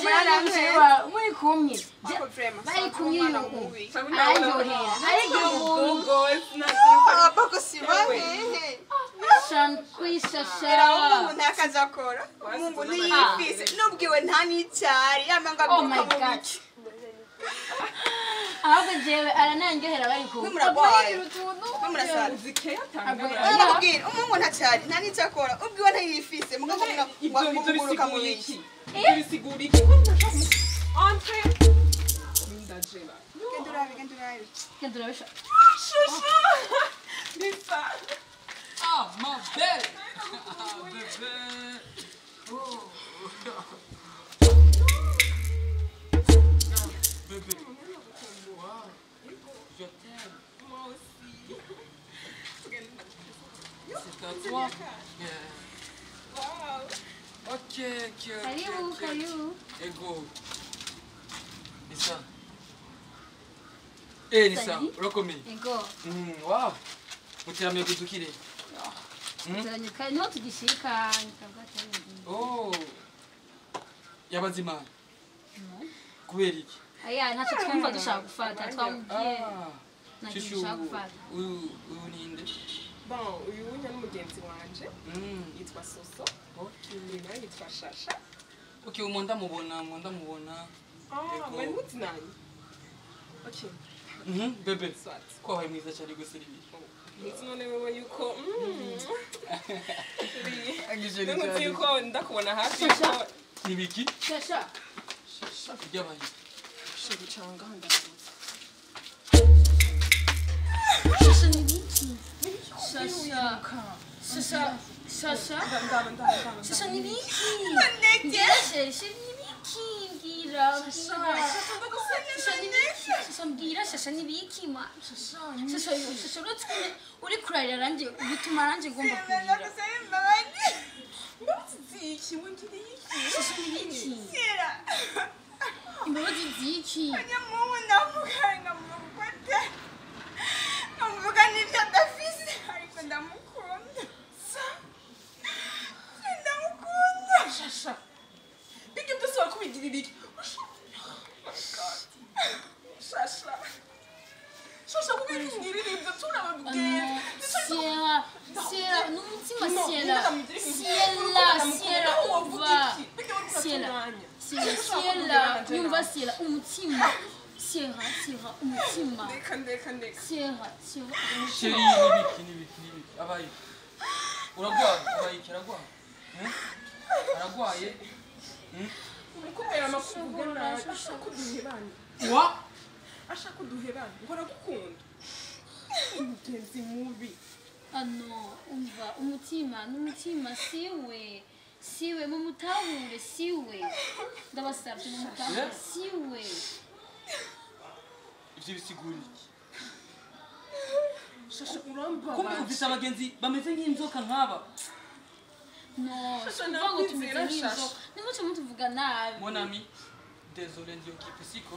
Jewe muri kumwe. Bari kumwe araryohera. Ariko Papa sibahe. Shankwisha. Era umuntu ntakaza akora. Umuntu ntiyifise. Nubwiwe nta n'icyari. Yamanga Oh my God. Ahubwo jewe arananyohera bari kumwe. Muragwaye. Utuntu. Murasara. Agwe- Nakubwira umuntu ntacyari nta n'icyo akora. Ubwiwe ntiyifise. Mugabo Ibyo muguruka mu bisigura biki. iki? Ibyo bisigura iki? Entre ndajeba. Genda urabe, genda urabe. Genda urabisha. Bisa. Ah, ma belle. Ah, bébé. Oh. Bébé. Wow. Je t'aime. Moi aussi. C'est à toi. Yeah. Wow. Ok. Karibu, ok. karibu. Ego. Nissa. Eh, Nissa, Salut. urakomeye. Ego. Wow. Muteramiye kudukire. Turanyuka niho tugishika nikavuga ati Oh. Yabaze Imana. Kubera iki? Aya ntacyo twumva dushaka gufata twamubwiye Ah. nta kintu Shushu, dushaka gufata. uyu ninde? Bon, uyu wunya n'umugenzi wanje yitwa Soso. Okay. Uyu nawe yitwa Shasha. Okay, umu ndamubona, umu ndamubona. Ah, Ego. mwari muzinanye? Okay, Bébé. Soit. Ko wabaye mwiza cyane gose ribi. Nzi none wewe yuko Angije. Nzi yuko ndakubona hafi yuko Nibiki? Shasha. Shasha byabaye. Shiri cyangwa ndakuzi. Shasha ni biki? Shasha. Shasha. Shasha. Ndaba ndaba ndaba. Shasha ni biki? Mbwira chérie, chérie ni biki? Mbwira. Shasha ni biki? Shasha mbwira, shasha ni biki ma? Shasha, shasha uretse ko uri kurarira nanjye bituma nanjye ngomba kurira. Ndagusaba imbabazi. Imbabazi ziki wongiriye iki? Shasha ni biki? Sira. Imbabazi ziki? Nyamungu ndamugaye nkamugufata. Nkamuvuga n'ibyo adafise ariko ndamukunda. Ndamukunda. Shasha. Ibyo byose wakubigirira iki? Oh my God. Shasha. Shasha kubera ingirira ibyo turababwira. Sierra, Sierra, n'umutima Sierra. Sierra, Sierra, umva. Sierra, Sierra, Sierra, nyumva Sierra, umutima. Sierra, Sierra, umutima. Ndeka ndeka ndeka. Sierra, Sierra, Chérie, umutima. nibiki, nibiki, nibiki. Abaye. Uragwaye, abaye iki aragwaye. Aragwaye. Umukubwira amakuru nabi ashaka uduhebane. Wa? Ashaka uduhebane. Ngo aragukunda. Umugenzi mubi. Ano, umva, umutima, n'umutima siwe. Siwe, mumutahure, siwe. Ndabasabye mumutahure, siwe. Ivyo bisigura iki? Shasha urambabaje. Kumbe ufise abagenzi bameze nk'inzoka nk'aba. No, Shasha, kuvuga ngo tumeze nakwizera, nk'inzoka. Shasha. Nimuce mutuvuga nabi. Mon ami, désolé ndi occupé siko.